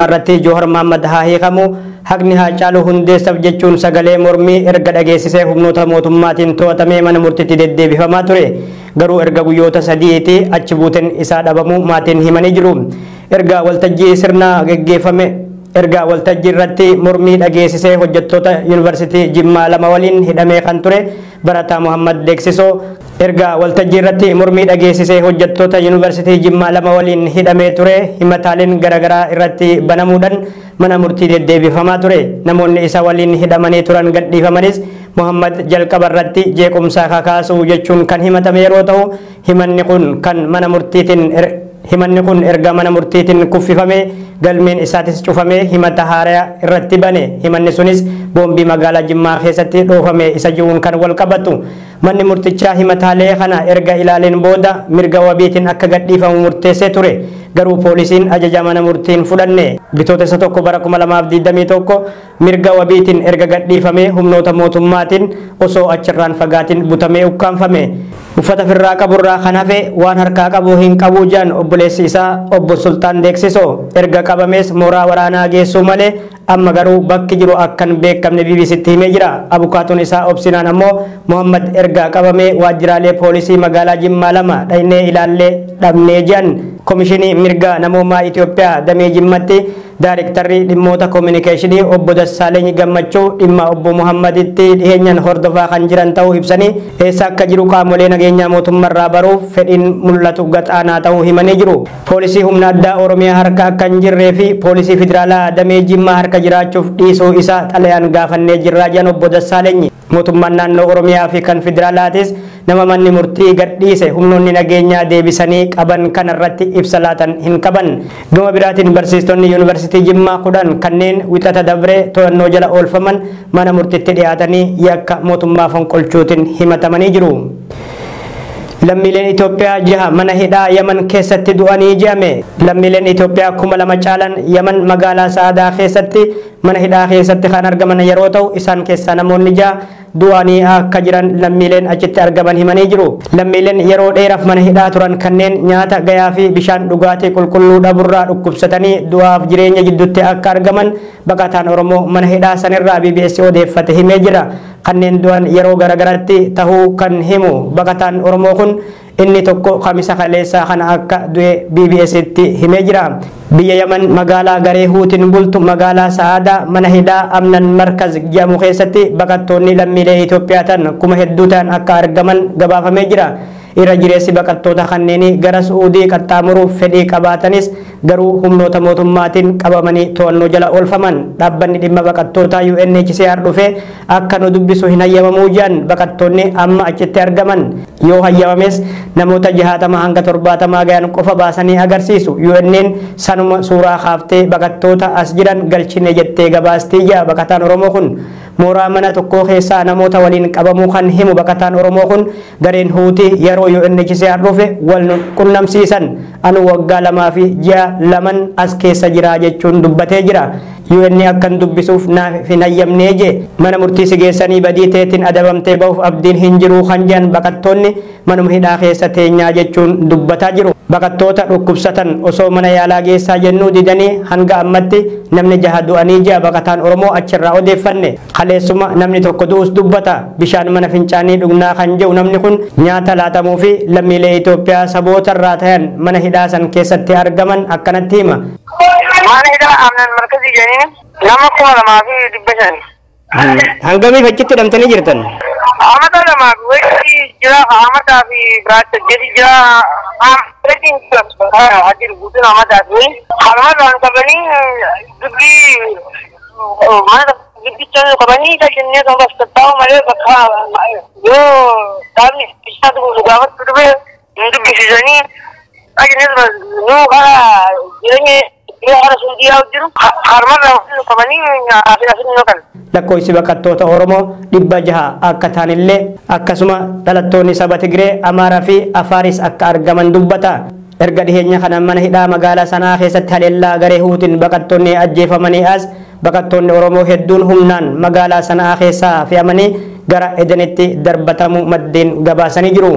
Irratti Joohar Mahaammad haa hiikamu, haqni haa caalu hundeessaaf jechuun sagalee mormii erga dhageessisee humnoota mootummaatiin to'atamee mana murtiitti deddeebifamaa ture. Garuu erga guyyoota sadiitti achi buuteen isaa dhabamuu maatiin himanii jiru. Erga waltajjii sirna geggeeffame erga waltajjii irratti mormii dhageessisee hojjettoota yuunivarsiitii Jimmaa lama waliin hidhamee kan ture barataa Muhammad Deeksisoo, erga waltajjii irratti mormii dhageessisee hojjettoota yuunivarsiitii Jimmaa lama waliin hidhamee ture, himataaleen garaagaraa irratti banamuudhaan mana murtii deddeebifamaa ture. Namoonni isa waliin hidhamanii turan gadhiifamanis, Muhammad jalqaba irratti jeequmsa kakaasuu jechuun kan himatame yeroo ta'u, himanni kun kan mana murtiitiin himanni kun erga mana murtiitiin kuffifame, galmeen isaatis cufame, himata haaraa irratti bane. Himanni sunis boombii magaalaa Jimmaa keessatti dhoofame isa jiruun kan wal qabatu. Manni murtichaa himataalee kana erga ilaaleen booda mirga wabiitiin akka gadhiifamu murteessee ture. Garuu poolisiin ajaja mana murtiin fudhanne. Bitootessa 1 bara 2021 mirga wabiitiin erga gadhiifame humnoota mootummaatiin osoo achirraan fagaatiin butamee ukkaanfame. Uffata firraa qaburraa kan hafe waan harkaa qabu hin qabu jedhan obboleessi isaa obbo Sultaan Deeksisoo. Erga qabamees mooraa waraanaa geessuu malee amma garuu bakki jiru akkan beekamne BBCtti himee jira. Abukaatoon isaa obsinaan ammoo Muhammad erga qabamee waajjiraalee poolisii magaalaa Jimmaa lama dhaynee ilaallee dhabnee jedhan. Komishinii mirga namoomaa Itoophiyaa damee Jimmatti daarektarri dhimmoota koominikeeshinii obbo Dassaaleny Gammachuu dhimma obbo Muhammaditti dhiheenyan hordofaa kan jiran ta'uu ibsanii, eessa akka jiru qaamolee nageenyaa mootummaarraa baruuf fedhiin mul'atu gaxaanaa ta'uu himanii jiru. Poolisii humna addaa Oromiyaa harka akka hin jirree fi poolisii federaalaa damee Jimmaa harka jiraachuuf dhiisuu isaa xalayaan gaafannee jirraa jedhan obbo Dassaalenyi. Mootummaan naannoo Oromiyaa fi kan federaalaatis nama manni murtii gadhiise humnoonni nageenyaa deebisanii qaban kanarratti ibsa laatan hin qaban. Gama biraatiin barsiistonni yuunivarsiitii Jimmaa 10 kanneen wixata dabree to'annoo jala oolfaman mana murtiitti dhiyaatanii yakka mootummaa fonqolchuutiin himatamanii jiru. Lammiileen Itoophiyaa jaha mana hidhaa Yaman keessatti du'anii je'ame. Lammiileen Itoophiyaa 2000 caalan Yaman magaalaa Sa'aadaa keessatti mana hidhaa keessatti kan argaman yeroo ta'u, isaan keessaa namoonni jaha du'anii akka jiran lammiileen achitti argaman himanii jiru. Lammiileen yeroo dheeraaf mana hidhaa turan kanneen nyaata gayaa fi bishaan dhugaatii qulqulluu dhaburraa dhukkubsatanii du'aaf jireenya gidduutti akka argaman baqataan Oromoo mana hidhaa sanirraa BBS odeeffate himee jira. Kanneen du'an yeroo garagaratti tahuu kan himu baqataan Oromoo kun, inni tokko kamisa kaleessaa kana akka du'e BBStti himee jira. Biyya Yaman magaalaa garee Huutiin bultu magaalaa Sa'aadaa mana hidhaa Amnan Markaz jedhamu keessatti baqattoonni lammiilee Itoophiyaa ta'an kuma hedduu ta'an akka argaman gabaafamee jira. Irra jireessi baqattoota kanneenii gara Su'uudii qaxxaamuruuf fedhii qabaatanis garuu humnoota mootummaatiin qabamanii to'annoo jala oolfaman. Dhaabbanni dhimma baqattootaa UNHCR dhufee akka nu dubbisu hin hayyamamuu jedhan baqattoonni amma achitti argaman. Yoo hayyamames namoota 60 hanga 70 gahan qofa baasanii agarsiisu. UN'n sanuma suuraa kaaftee baqattoota as jiran galchine jettee gabaastii jedha baqataan Oromoo kun. Mooraa mana tokkoo keessaa namoota waliin qabamuu kan himu baqataan Oromoo kun, gareen Huutii yeroo UNHCR dhufe wal qunnamsiisan, anu waggaa 2 fi ji'a 2n as keessa jira jechuun dubbatee jira. UN akkan dubbisuuf naaf hin hayyamnee jee. Mana murtii si geessanii badii teetiin adabamtee bahuuf abdiin hin jiru kan jedhan baqattoonni manuma hidhaa keessa teenyaa jechuun dubbataa jiru. Baqattoota dhukkubsatan osoo mana yaalaa geessaa jennuu didanii hanga ammatti namni jaha du'anii ji'a baqataan Oromoo achirraa odeeffanne. Kaleessuma namni tokko du'us dubbata. Bishaan mana fincaanii dhugnaa kan jedhu namni kun, nyaata laatamuu fi lammiilee Itoophiyaa saboota irraa ta'an mana hidhaa san keessatti argaman akkanatti hima. Mana hidhaa Amnan Markazii jedhaniin nama 2500. Hangamiif achitti hidhamtanii jirtan? Amata 2 fi wayii jira, amataa fi biraacha jedhi jira. Amatiin jira guutuun amataa fi kanumarraan qabanii dubbii mana guddicha qabanii jennee kan bas tattaa'u malee, bakka yoo dhaabni isaa nu gaafachuu dhufe nu dubbisiisanii ajinnis nu kara jireenya yoo kara suudiyaa jiru harmarraa nu qabanii asin nu kan. Lakkoofsi baqattoota Oromoo 600 akka ta'anillee, akkasuma dhalattoonni saba Tigree, Amaaraa fi Afaaris akka argaman dubbata. Erga dhiheenya kana mana hidhaa magaalaa sanaa keessatti haleellaa garee Huutiin baqattoonni ajjeefamanii as baqattoonni Oromoo hedduun humnaan magaalaa sanaa keessaa fe'amanii gara Edenitti darbatamu maddeen gabaasanii jiru.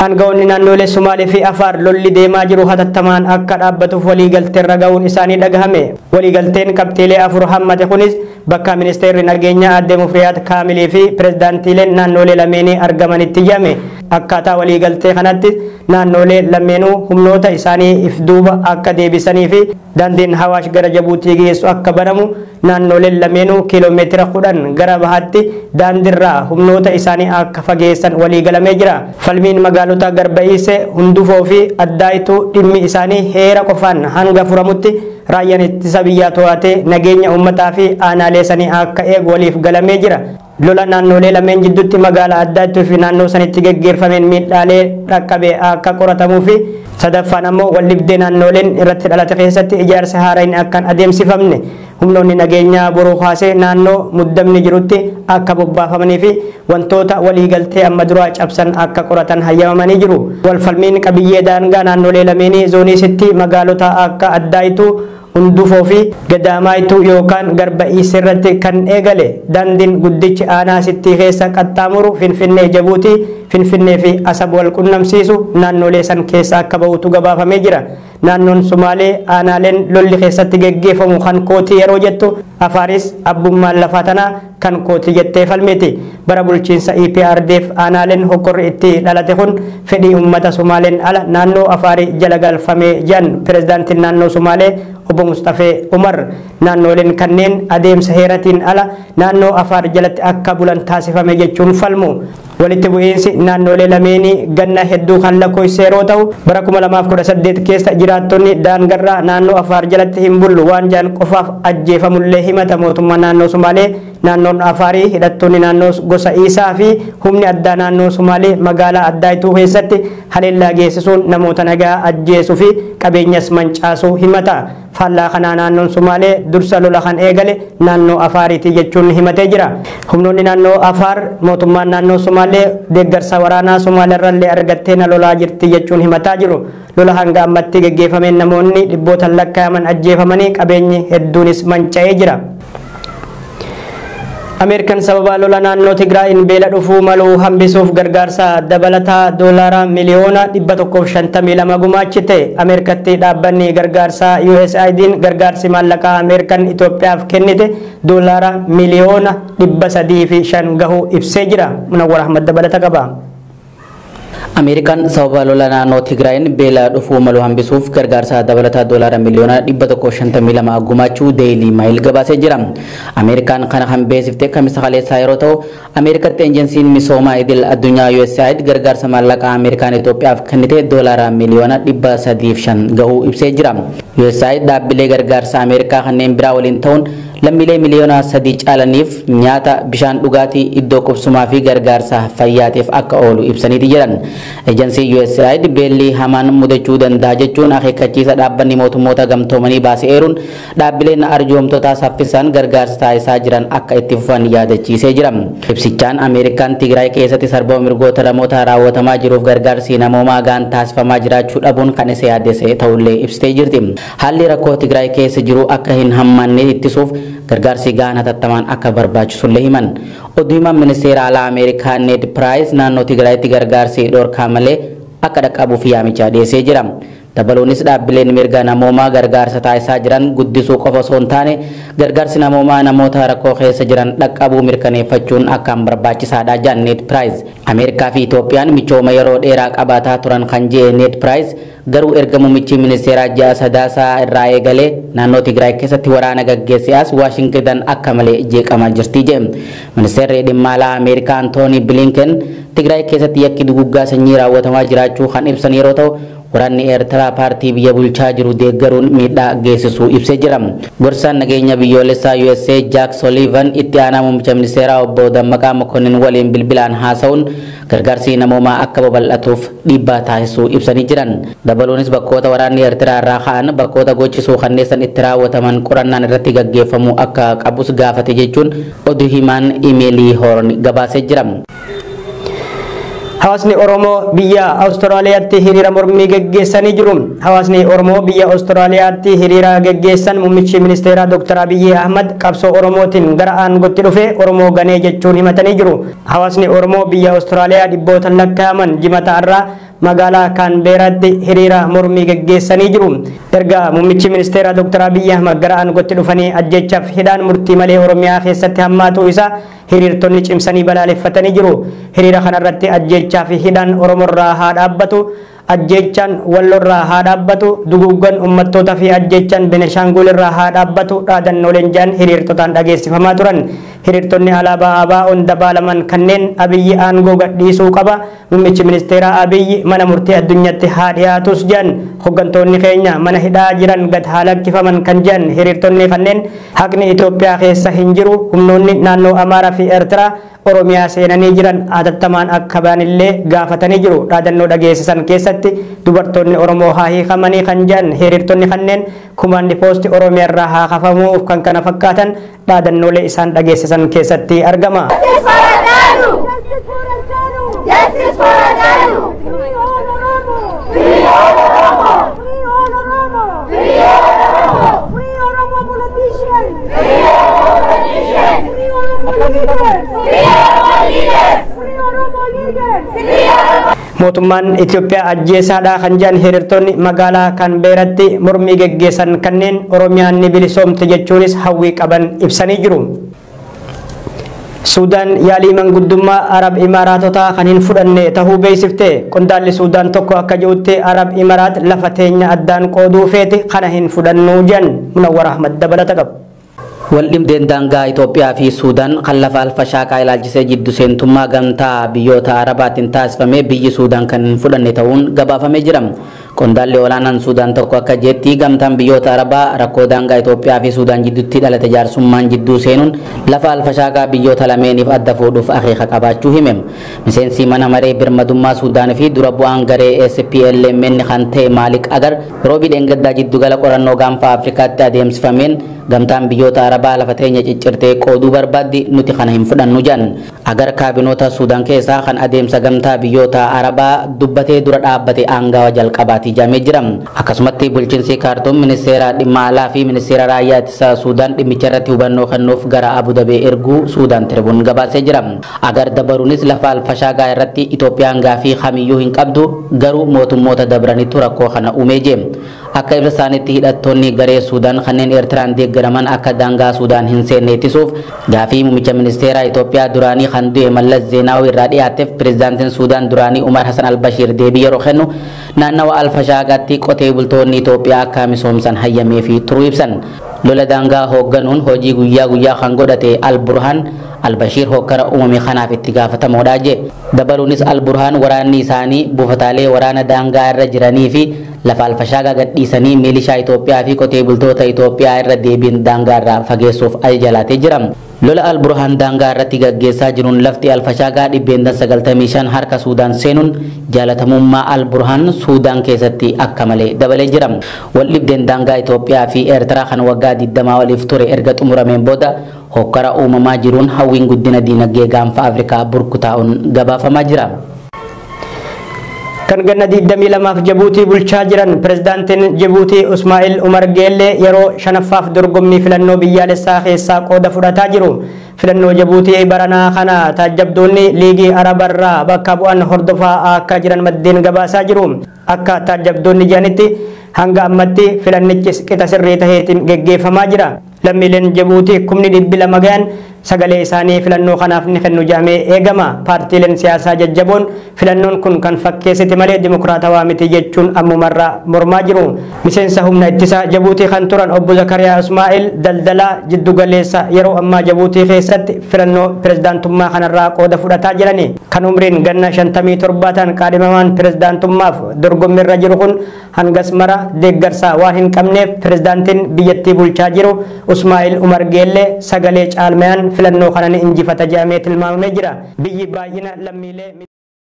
Aangawoonni naannolee Sumaalee fi Afaar lolli deemaa jiru hatattamaan akka dhaabbatuuf waliigalteerra ga'uun isaanii dhagahame. Waliigalteen qabxiilee 4 hammate kunis bakka ministeerri nageenyaa aadde Mufriyaat Kaamilii fi pirezidaantiileen naannolee lameenii argamanitti jedhame. Akkaataa waliigaltee kanatti naannolee lameenuu humnoota isaanii if duuba akka deebisanii fi daandiin Hawaash gara Jabuutii geessu akka banamu, naannoleen lameenuu kiiloomeetira 10 gara bahaatti daandiirraa humnoota isaanii akka fageessan waliigalamee jira. Falmiin magaalota Garba'iisee, Hundufoo fi Addaayituu dhimmi isaanii heera qofaan hanga furamutti raayyaan ittisa biyyaa to'atee nageenya uummataa fi aanaalee sanii akka eegu waliif galamee jira. Lola naannolee lameen jidduutti magaalaa Addaattuu fi naannoo sanitti geggeeffameen miidhaalee dhaqqabe akka qoratamuu fi sadaffaan ammoo waldhibdee naannoleen irratti dhalate keessatti ijaarsa haaraan akka hin adeemsifamne humnoonni nageenyaa boruu kaasee naannoo muddamni jirutti akka bobbaafamanii fi wantoota waliigaltee amma duraa cabsan akka qoratan hayyamamanii jiru. Walfalmiin qabiyyee daangaa naannolee lameenii zoonii sitti magaalota akka Addaayituu, Hundufoo fi Gadaamaayituu yookaan Garba'iisee irratti kan eegale daandiin guddichi aanaa sittii keessa qaxxaamuru Finfinnee Jabuutii, Finfinnee fi Asab wal qunnamsiisu naannolee san keessa akka bahutu gabaafamee jira. Naannoon Sumaalee aanaaleen lolli keessatti geggeeffamu kan kootii yeroo jettu, Afaaris abbummaan lafaa tanaa kan kootii jettee falmiti. Bara bulchiinsa EPRDF aanaaleen hokkorri itti dhalate kun fedhii uummata Sumaaleen ala naannoo Afaarii jala galfamee jedhan pirezidaantiin naannoo Sumaalee obbo Mustafee Umar. Naannoleen kanneen adeemsa heeratiin ala naannoo Afaar jalatti akka bulan taasifame jechuun falmu. Walitti bu'iinsi naannolee lameenii ganna hedduu kan lakkoofse yeroo ta'u, bara 2018 keessa jiraattonni daangarraa naannoo Afaar jalatti hin bullu waan jedhan qofaaf ajjeefamullee himata mootummaa naannoo Sumaalee. Naannoon Afaarii hidhattoonni naannoo gosa Iisaa fi humni addaa naannoo Sumaalee magaalaa Addaayituu keessatti haleellaa geessisuun namoota nagaa ajjeesuu fi qabeenyas mancaasuu himata. Faallaa kanaa naannoon Sumaalee dursa lola kan eegale naannoo Afaariiti jechuun himatee jira. Humnoonni naannoo Afaar mootummaan naannoo Sumaalee deeggarsa waraanaa Somaaleerrallee argattee na lolaa jirti jechuun himataa jiru. Lola hanga ammatti geggeeffameen namoonni dhibbootaan lakkaa'aman ajjeefamanii qabeenyi hedduunis manca'ee jira. Ameerikaan sababa lola naannoo Tigraayin beela dhufuu malu hambisuuf gargaarsa dabalataa doolaara miliyoona 152 gumaachite. Ameerikatti dhaabbanni gargaarsaa USAID'n gargaarsi maallaqaa Ameerikaan Itoophiyaaf kennite doolaara miliyoona 305 gahuu ibsee jira. Munawwar Ahmad dabalata qaba. Ameerikaan sababa lola naannoo Tigraayin beela dhufuu malu hambisuuf gargaarsa dabalataa doolaara miliyoona 152 gumaachuu Deeyilii Maayil gabaasee jira. Ameerikaan kana kan beeksifte Kamisa kaleessaa yeroo ta'u, Ameerikatti ejensiin misoomaa idil addunyaa USAID gargaarsa maallaqaa Ameerikaan Itoophiyaaf kennite doolaara miliyoona 305 gahuu ibsee jira. USAID dhaabbilee gargaarsa Ameerikaa kanneen biraa waliin ta'uun lammiilee miliyoona 3 caalaniif nyaata, bishaan dhugaatii, iddoo qubsumaa fi gargaarsa fayyaatiif akka oolu ibsaniiti jiran. Ejensii USAID beelli hamaan mudachuu danda'a jechuun akeekkachiisa dhaabbanni mootummoota gamtoomanii baasee eeruun dhaabbileen arjoomtotaa saffisaan gargaarsa taasisaa jiran akka itti fufan yaadachiisee jira. Ibsichaan Ameerikaan Tigraay keessatti sarbama mirgoota namootaa raawwatamaa jiruuf gargaarsi namoomaa gaan taasifamaa jiraachuu dhabuun kan isa yaaddesse ta'ullee ibsitee jirti. Haalli rakkoo Tigraay keessa jiru akka hin hammaanne ittisuuf gargaarsi gahaan hatattamaan akka barbaachisullee himan. Oduu himaan ministeera alaa Ameerikaa Ned Price naannoo Tigraayitti gargaarsi dhorkaa malee akka dhaqqabuuf yaamicha dhiyeessee jira. Dabaluunis dhaabbileen mirga namoomaa gargaarsa taasisaa jiran guddisuu qofa osoo hin taane gargaarsi namoomaa namoota rakkoo keessa jiran dhaqqabuu mirkaneeffachuun akkaan barbaachisaadha jedhan Ned Price. Ameerikaa fi Itoophiyaan michooma yeroo dheeraa qabaataa turan kan jedhe Ned Price, garuu erga muummichi ministeeraa ji'a Sadaasaa irraa eegalee naannoo Tigraay keessatti waraana gaggeesse as Waashingtan akka malee jeeqamaa jirti jedhe. Ministeerri dhimma alaa Ameerikaa Antooni Bilinken Tigraay keessatti yakki duguggaa sanyii raawwatamaa jiraachuu kan ibsan yeroo ta'u, waraanni Eertiraa paartii biyya bulchaa jiru deeggaruun miidhaa geessisuu ibsee jira. Gorsaan nageenya biyyoolessaa USA Jack Sullivan itti aanaa muummicha ministeeraa obbo Dammaqaa Mokonnin waliin bilbilaan haasa'uun gargaarsi namoomaa akka babal'atuuf dhiibbaa taasisuu ibsanii jiran. Dabaluunis bakkoota waraanni Eertiraa irraa ka'an bakkoota gochisuu kanneessan itti raawwataman qorannaan irratti gaggeeffamuu akka qabus gaafate jechuun oduu himaan Imeelii Hoorn gabaasee jira. Hawaasni Oromoo biyya Awustiraaliyaatti hiriira mormii geggeessanii jiru. Hawaasni Oromoo biyya Awustiraaliyaatti hiriira geggeessan muummichi ministeeraa Dr. Abiyyi Ahmad qabsoo Oromootiin gara aangootti dhufe Oromoo ganee jechuun himatanii jiru. Hawaasni Oromoo biyya Awustiraaliyaa dhibbootaan lakkaa'aman jimata irraa magaalaa Kaanbeeraatti hiriira mormii geggeessanii jiru. Erga muummichi ministeeraa Dr. Abiyyi Ahmad gara aangootti dhufanii ajjeechaaf hidhaan murtii malee Oromiyaa keessatti hammaatu isaa hiriirtonni cimsanii balaaleffatanii jiru. Hiriira kanarratti ajjeechaa fi hidhaan Oromoorraa haa dhaabbatu, ajjeechaan Wallorraa haa dhaabbatu, duguuggan uummattoota fi ajjeechaan Benishaangul irraa haa dhaabbatu dhaadannooleen jedhan hiriirtotaan dhageessifamaa turan. Hiriirtonni alaabaa ABO'n dabaalaman kanneen Abiyyi aangoo gadhiisuu qaba, muummichi ministeeraa Abiyyi mana murtii addunyaatti haa dhiyaatus jedhan, hooggantoonni keenya mana hidhaa jiran gad haa lakkifaman kan jedhan hiriirtonni kanneen haqni Itoophiyaa keessa hin jiru, humnoonni naannoo Amaaraa fi Eertiraa Oromiyaa seenanii jiran hatattamaan akka ba'anillee gaafatanii jiru. Dhaadannoo dhageessisan keessatti dubartoonni Oromoo haa hiikamanii kan jedhan hiriirtonni kanneen kumaandi poosti Oromiyaa irraa haa kafamuuf kan kana fakkaatan dhaadannoolee isaan dhageessisan keessatti argama. Justice for Hachalu! Free all Oromo! Free all Oromo! Free all Oromo! Free all Oromo! Free Oromo politicians! Free Oromo politicians! Free Oromo leaders! Free Oromo leaders! Free Oromo leaders! Free Oromo! Mootummaan Itoophiyaa ajjeesaadha kan jedhan hiriirtonni magaalaa Kaanbeeratti mormii geggeessan kanneen Oromiyaan ni bilisoomte jechuunis hawwii qaban ibsanii jiru. Suudaan yaalii manguddummaa Arab Imaaraatotaa kan hin fudhanne tahuu beeksifte. Qondaalli Suudaan tokko akka jedhutti Arab Imaaraat lafa teenya addaan qooduu feeti, kana hin fudhannu jedhan. Munawwar Ahmad dabalata qaba. Waldhibdeen daangaa Itoophiyaa fi Suudaan kan lafa Alfashaaqaa ilaalchisee jiddu seentummaa gamtaa biyyoota Arabaatiin taasifame biyyi Suudaan kan hin fudhanne ta'uun gabaafamee jira. Qondaalli olaanaan Suudaan tokko akka jetti gamtaan biyyoota Arabaa rakkoo daangaa Itoophiyaa fi Suudaan jidduutti dhalate jaarsummaan jidduu seenuun lafa Alfashaaqaa biyyoota lameeniif adda fuudhuuf akeeka qabaachuu hime. Miseensi mana maree birmadummaa Suudaan fi dura bu'aan garee SPLMN kan ta'e Maalik Agar roobii dheengaddaa jiddugala qorannoo gaanfa Afrikaatti adeemsifameen gamtaan biyyoota Arabaa lafa teenya ciccirtee qooduu barbaaddi, nuti kana hin fudhannu jedhan. Agar kaabinoota Suudaan keessaa kan adeemsa gamtaa biyyoota Arabaa dubbatee dura dhaabbate aangawa jalqabaati jedhamee jira. Akkasumatti bulchiinsi Kaartuum ministeera dhimma alaa fi ministeera raayyaa ittisaa Suudaan dhimmicha irratti hubannoo kennuuf gara Abu Dhabii erguu Suudaan Tiribuun gabaasee jira. Agar dabaluunis lafa Alfashaagaa irratti Itoophiyaan gaafii kamiyyuu hin qabdu, garuu mootummoota dabranitu rakkoo kana uumee jee. Akka ibsa isaaniitti hidhattoonni garee Suudaan kanneen Eertiraan deeggaraman akka daangaa Suudaan hin seenne ittisuuf gaafii muummicha ministeeraa Itoophiyaa duraanii kan du'e Mallas Zeenaawii irraa dhiyaateef pirezidaantiin Suudaan duraanii Umar Hassan Albashiir deebii yeroo kennu naannawa Alfashaagaatti qotee bultoonni Itoophiyaa akka misoomsan hayyamee fi turuu ibsan. Lola daangaa hoogganuun hojii guyyaa guyyaa kan godhate Al-Burhaan Albashiir hokkara uumame kanaaf itti gaafatamoodha jee. Dabaluunis Al-Burhaan waraanni isaanii buufataalee waraana daangaa irra jiranii fi lafa Alfashaagaa gadhiisanii milishaa Itoophiyaa fi qotee bultoota Itoophiyaa irra deebiin daangaa irraa fageessuuf ajaja laatee jira. Lola Al-Burhaan daangaa irratti gaggeessaa jiruun lafti Alfashaagaa 95% harka Suudaan seenuun jaalatamummaa Al-Burhaan Suudaan keessatti akka malee dabalee jira. Waldhibdeen daangaa Itoophiyaa fi Eertiraa kan waggaa 20 oliif ture erga xumurameen booda hokkara uumamaa jiruun hawwiin guddina diinagdee gaanfa Afrikaa burkutaa'uun gabaafamaa jira. Kan ganna 22 Jabuutii bulchaa jiran pirezidaantiin Jabuutii Usmaa'il Umar Geellee yeroo shanaffaaf dorgommii filannoo biyyaalessaa keessaa qooda fudhataa jiru. Filannoo Jabuutii baranaa kana taajjabdoonni liigii Arabarraa bakka bu'an hordofaa akka jiran maddeen gabaasaa jiru. Akka taajjabdoonni jedhanitti hanga ammatti filannichi qixa sirrii taheetiin geggeeffamaa jira. Lammiileen Jabuutii 200,000 gahan sagalee isaanii filannoo kanaaf ni kennu jedhamee eegama. Paartiileen siyaasaa jajjaboon filannoon kun kan fakkeessite malee dimokiraatawaa miti jechuun ammumarraa mormaa jiru. Miseensa humna ittisaa Jabuutii kan turan obbo Zakariyaa Ismaa'il daldalaa jiddugaleessa yeroo ammaa Jabuutii keessatti filannoo pirezidaantummaa kanarraa qooda fudhataa jirani. Kan umriin ganna 57 ta'an qaadhimamaan pirezidaantummaaf dorgommiirra jiru kun hangas mara deeggarsaa waan hin qabneef pirezidaantiin biyyattii bulchaa jiru Usmaa'il Umar Geellee sagalee caalmayaan filannoo kana ni injifata jedhamee tilmaamamee jira. Biyyi baay'ina lammiilee